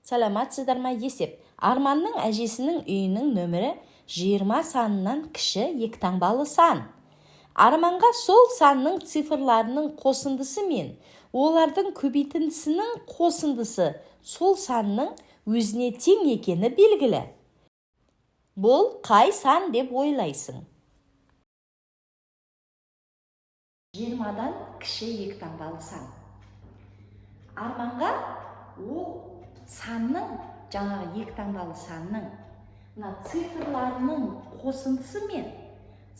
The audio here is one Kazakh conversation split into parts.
Саламатсыздар ма? Есеп. Арманның әжесінің үйінің нөмірі 20 санынан кіші екі таңбалы сан. Арманға сол санның цифрларының қосындысы мен олардың көбейтіндісінің қосындысы сол санның өзіне тең екені белгілі. Бұл қай сан деп ойлайсың? 20-дан кіші екі таңбалы сан. Арманға ол санның, жаңағы екі таңбалы санның мына цифрларының қосындысы мен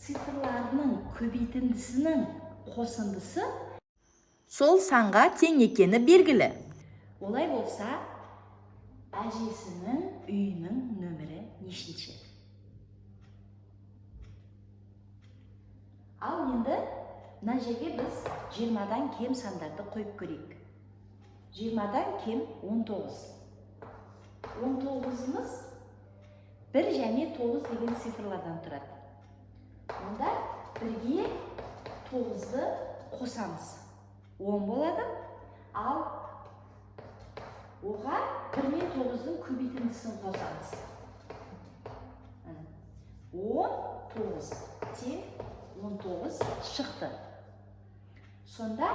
цифрларының көбейтіндісінің қосындысы сол санға тең екені белгілі. Олай болса, әжесінің үйінің нөмірі нешінші? Ал енді мына жерге біз 20-дан кем сандарды қойып көрейік. 20-дан кем 19. 19-ымыз 1 және 9 деген цифрлардан тұрады. Онда 1-ге 9-ды қосамыз. 10 болады. Ал оған 1 мен 9-дың көбейтіндісін қосамыз. 19 тең 19 шықты. Сонда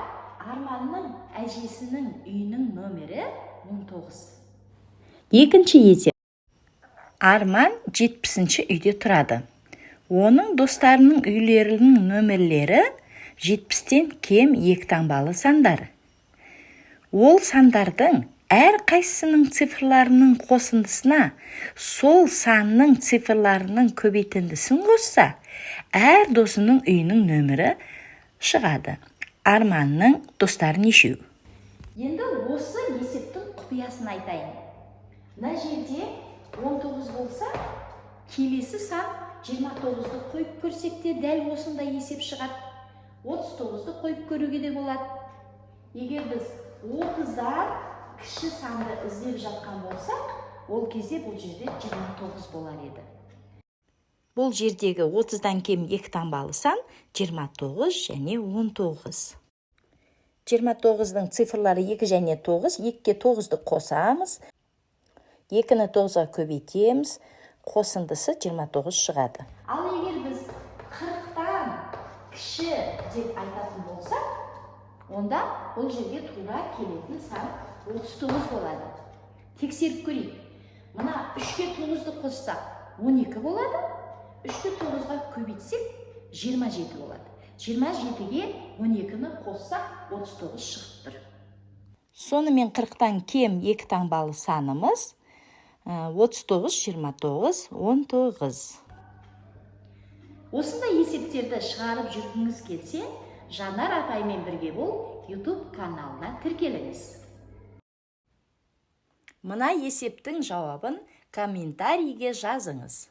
Арманның әжесінің үйінің нөмірі 19. Екінші есеп. Арман 70-ші үйде тұрады. Оның достарының үйлерінің нөмірлері 70-тен кем екі таңбалы сандар. Ол сандардың әр қайсысының цифрларының қосындысына сол санның цифрларының көбейтіндісін қосса, әр досының үйінің нөмірі шығады. Арманның достары нешеу? Енді осы есептің құпиясын айтайын. Мына жерде 19 болса, келесі сан 29-ды қойып көрсек те дәл осындай есеп шығады. 39-ды қойып көруге де болады. Егер біз 30-дан кіші санды іздеп жатқан болсақ, ол кезде бұл жерде 29 болар еді. Бұл жердегі 30-дан кем екі таңбалы сан 29 және 19. 29-дың цифрлары 2 және 9. 2-ге 9-ды қосамыз. 2-ні 9-ға көбейтеміз. Қосындысы 29 шығады. Ал егер біз 40-тан кіші деп айтатын болсақ, онда бұл жерге тура келетін сан 39 болады. Тексеріп көрейік. Мына 3-ке 9-ды қоссақ 12 болады. 3-ті 9-ға көбейтсек 27 болады. 27-ге 12-ні қоссақ 39 шығып тұр. Сонымен 40-тан кем екі таңбалы санымыз 39, 29, 19. Осындай есептерді шығарып жүргіңіз келсе, Жанар апаймен бірге бол YouTube каналына тіркеліңіз. Мына есептің жауабын комментарийге жазыңыз.